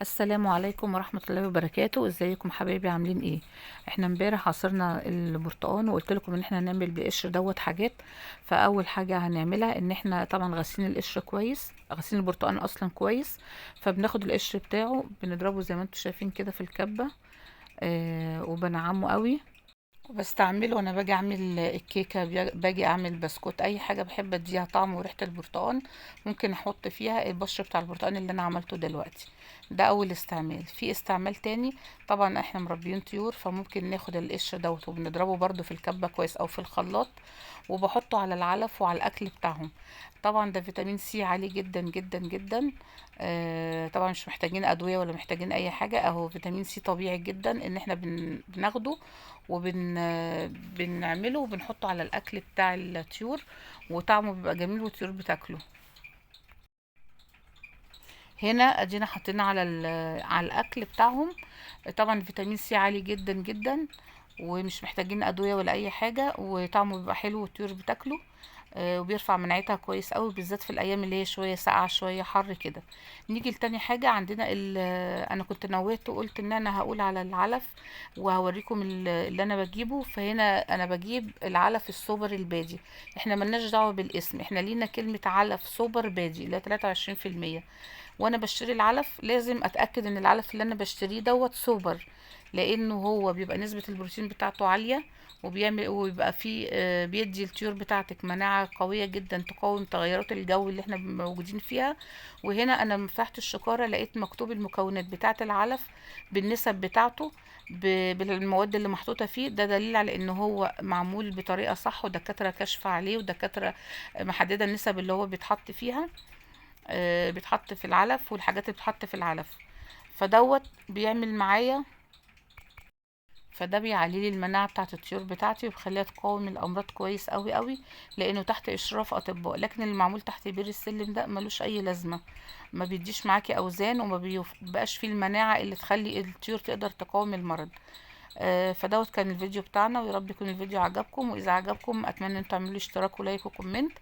السلام عليكم ورحمة الله وبركاته. ازيكم حبايبي، عاملين ايه؟ احنا امبارح عصرنا البرتقان وقلت لكم ان احنا هنعمل بالقشر دوت حاجات. فاول حاجة هنعملها ان احنا طبعا غاسلين القشر كويس، غاسلين البرتقان اصلا كويس، فبناخد القشر بتاعه بنضربه زي ما انتم شايفين كده في الكبة، وبنعمه قوي، وبستعمله وانا باجي اعمل الكيكه، باجي اعمل بسكوت، اي حاجة بحب اديها طعم وريحه البرتقان ممكن احط فيها البشر بتاع البرتقان اللي انا عملته دلوقتي. ده اول استعمال. في استعمال تاني، طبعا احنا مربيين طيور، فممكن ناخد القشر دوت وبنضربه برده في الكبه كويس او في الخلاط، وبحطه على العلف وعلى الاكل بتاعهم. طبعا ده فيتامين سي عالي جدا جدا جدا، طبعا مش محتاجين ادوية ولا محتاجين اي حاجة، اهو فيتامين سي طبيعي جدا ان احنا بناخده وبنعمله وبنحطه على الاكل بتاع الطيور، وطعمه بيبقى جميل والطيور بتاكله. هنا ادينا حاطينه على الاكل بتاعهم. طبعا فيتامين سي عالي جدا جدا، ومش محتاجين ادوية ولا اي حاجة، وطعمه بيبقى حلو والطيور بتاكله، وبيرفع مناعتها كويس قوي، بالذات في الايام اللي هي شوية ساقعه شوية حر كده. نيجي لتاني حاجة عندنا، انا كنت نويت وقلت ان انا هقول على العلف وهوريكم اللي انا بجيبه. فهنا انا بجيب العلف السوبر البادي، احنا ملناش دعوه بالاسم، احنا لينا كلمة علف سوبر بادي اللي هي تلاتة وعشرين في المية. وانا بشتري العلف لازم اتاكد ان العلف اللي انا بشتريه دوت سوبر، لانه هو بيبقى نسبه البروتين بتاعته عالية، وبيبقى فيه، بيدي الطيور بتاعتك مناعة قوية جدا تقاوم تغيرات الجو اللي احنا موجودين فيها. وهنا انا لما فتحت الشكاره لقيت مكتوب المكونات بتاعه العلف بالنسب بتاعته بالمواد اللي محطوطة فيه. ده دليل على ان هو معمول بطريقة صح، ودكاترة كاشفة عليه، ودكاترة محددة النسب اللي هو بيتحط فيها، بيتحط في العلف والحاجات اللي بتتحط في العلف. فدوت بيعمل معايا، فده بيعلي لي المناعة بتاعه الطيور بتاعتي وبيخليها تقاوم الامراض كويس قوي قوي، لانه تحت اشراف اطباء. لكن اللي معمول تحت بير السلم ده ملوش اي لازمه، ما بيديش معاكي اوزان، وما بيبقاش فيه المناعة اللي تخلي الطيور تقدر تقاوم المرض. فدوت كان الفيديو بتاعنا، ويا رب يكون الفيديو عجبكم، واذا عجبكم اتمنى ان تعملوا لي اشتراك و like و comment،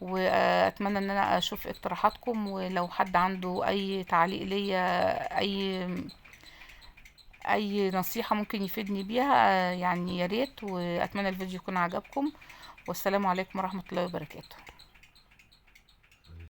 واتمنى ان انا اشوف اقتراحاتكم، ولو حد عنده اي تعليق ليا، اي نصيحة ممكن يفيدني بيها، يا ريت. واتمنى الفيديو يكون عجبكم، والسلام عليكم ورحمة الله وبركاته.